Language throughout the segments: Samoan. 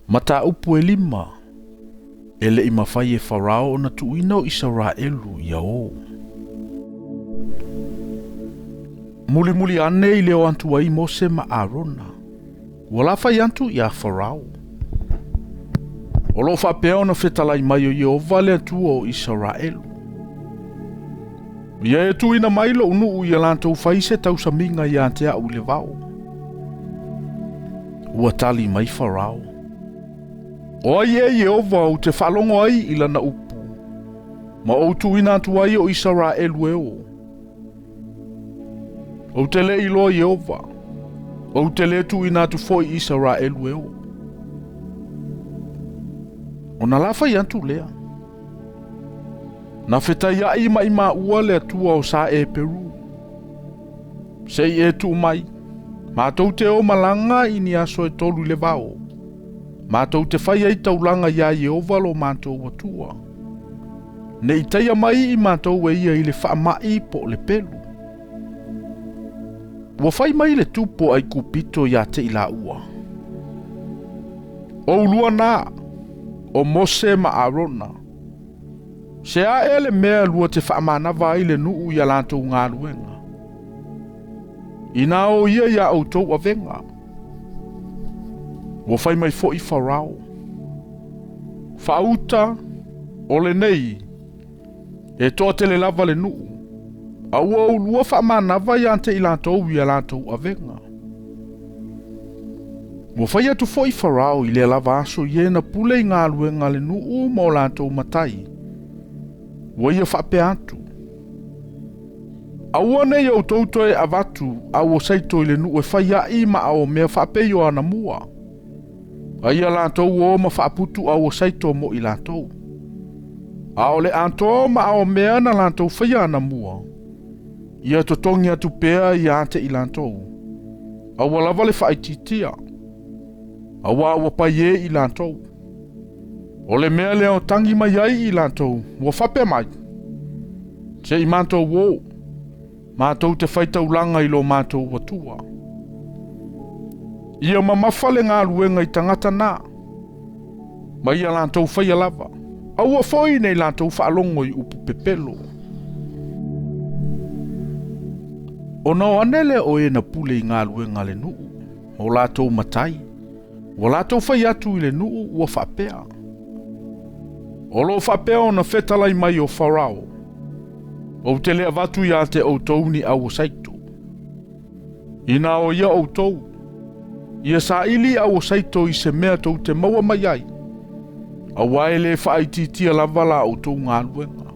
Mataupu e lima, e le i mafai e Farao ona tuuina o Isaraelu ia o. Mulimuli ane i le o atu ai Mose ma Arona, ua lafai atu iā Farao. O lo o faapea ona fetalai mai o Ieova le Atua o Isaraelu. Ia e tuuina mai lou nuu ia latou fai se tausamiga ia te au i le vao. Ua tali mai Farao. O ai ea Ieova ou te faalogo ai i lana upu, ma ou tuuina atu ai o Isaraelu e o? Ou te le iloa Ieova, ou te le tuuina atu foi Isaraelu e o. Ona lafai atu lea. Na fetaiaʻi ma i maua le Atua o sa Eperu. Se i e tuu mai, matou te o malaga i ni aso e tolu i le vao. Matou te fai ai taulaga iā Ieova lo matou Atua. Ne i taia mai i matou e ia i le faamaʻi po o le pelu. Ua fai mai le tupu o Aikupito iā te i laua. O ulua nā, o Mose ma Arona. Se a ea le mea lua te faamanava ai le nuu i a latou galuega? Inā o ia iā outou avega. Ua fai mai foi Farao. Faauta, o lenei, e toatele lava le nuu, a ua oulua faamanava iā te i latou i a latou avega. Ua fai atu foi Farao i lea lava aso i e na pule i galuega a le nuu ma o latou matai. Ua ia faapea atu, Aua ne i outou toe avatu a ua saito i le nuu e fai aʻi ma a o mea faapei o anamua. A ia latou o ma faaputu a ua saito mo i latou. A o le atoa ma a o mea na latou faia anamua, ia totogi atu pea ia te i latou. Aua lava le faaitiitia, auā ua paie i latou. O le mea lea o tagi mai ai i latou, ua faapea mai, Se i matou o, matou te fai taulaga i lo matou Atua. Ia mamafa le galuega i tagata na, ma ia latou faia lava. Aua foi nei latou faalogo i upu pepelo. Ona o ane lea o e na pule i galuega a le nuu, ma o latou matai, ua latou fai atu i le nuu ua faapea, O lo o faapea ona fetalai mai o Farao, Ou te le avatu iā te outou ni au o saito. Inā o ia outou, ia saili au o saito i se mea tou te maua mai ai, auā e le faaitiitia lava la outou galuega.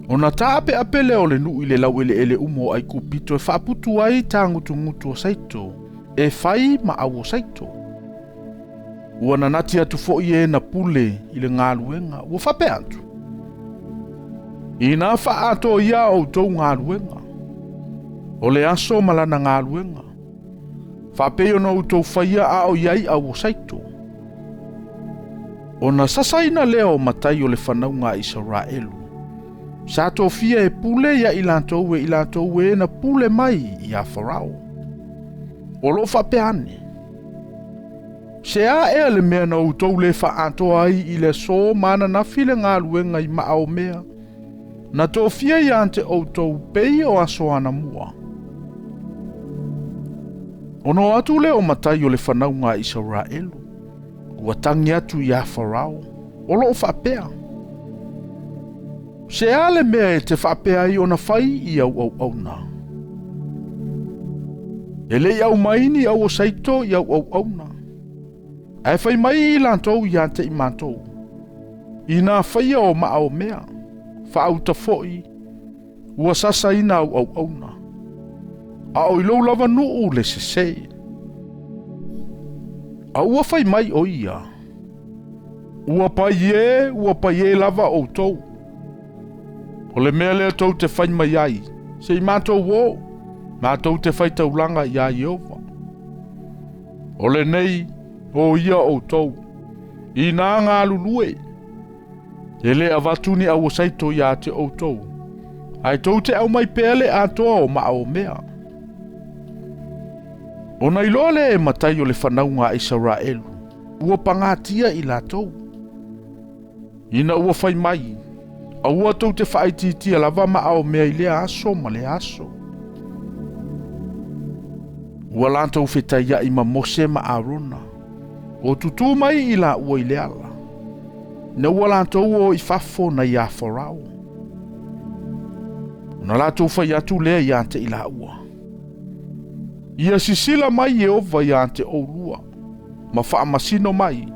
Ona taapeape lea o le nuu i le laueleele uma o Aikupito e faaputu ai tagutugutu o saito e fai ma au o saito. Ua nanati atu foi e na pule i le galuega, ua faapea atu, Inā faaatoa ia outou galuega, o le aso ma lana galuega, faapei ona outou faia a o i ai au o saito. Ona sasaina lea o matai o le fanauga a Isaraelu, sa tofia e pule ia i latou e i latou e na pule mai iā Farao. O lo o faapea ane, Se a ea le mea na outou le faaatoa ai i le aso ma ananafi le galuega i maa o mea na tofia ia te outou pei o aso anamua? Ona o atu lea o matai o le fanauga a Isaraelu, ua tagi atu iā Farao, o lo o faapea, Se a le mea e te faapea ai ona fai i au auauna? E le i aumai ni au o saito i au auauna, ae fai mai i latou ia te i matou, Inā faia o maa o mea, faauta foi, ua sasaina au auauna. A o i lou lava nuu le sese. A ua fai mai o ia, Ua paie, ua paie lava outou. O le mea lea tou te fai mai ai, se i matou o, matou te fai taulaga iā Ieova. O lenei, o ia outou, inā galulue, e le avatu ni auosaito iā te outou, ae tou te aumai pea le atoa o maa o mea. Ona iloa lea e matai o le fanauga a Isaraelu, Ua pagatia i latou. Ina ua fai mai, aua tou te faaitiitia lava ma ao mea i lea aso ma lea aso. Ua latou fetaiaʻi ma Mose ma Arona, o tutū mai i laua i le ala. Ina ua latou o i fafo nai iā Farao. Ona latou fai atu lea ia te i laua. Ia sisila mai Ieova ia te oulua, ma faamasino mai,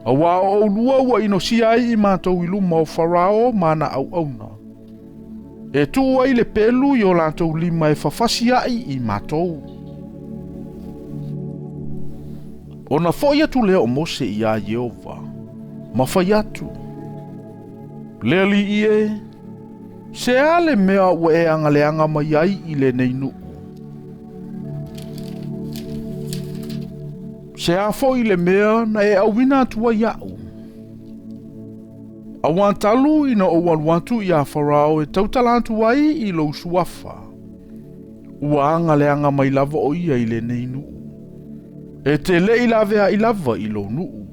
auā o oulua ua inosia ai i matou i luma o Farao ma ana auauna. E tuu ai le pelu i o latou lima e fafasiaʻi i matou. Ona foʻi atu lea o Mose iā Ieova, ma fai atu, Le Alii e, se a le mea ua e agaleaga mai ai i lenei nuu? Se a foʻi le mea na e auina atu ai iaʻu? Auā talu ina ou alu atu iā Farao e tautala atu ai i lou suafa, ua agaleaga mai lava o ia i lenei nuu. E te le i laveai lava i lou nuu.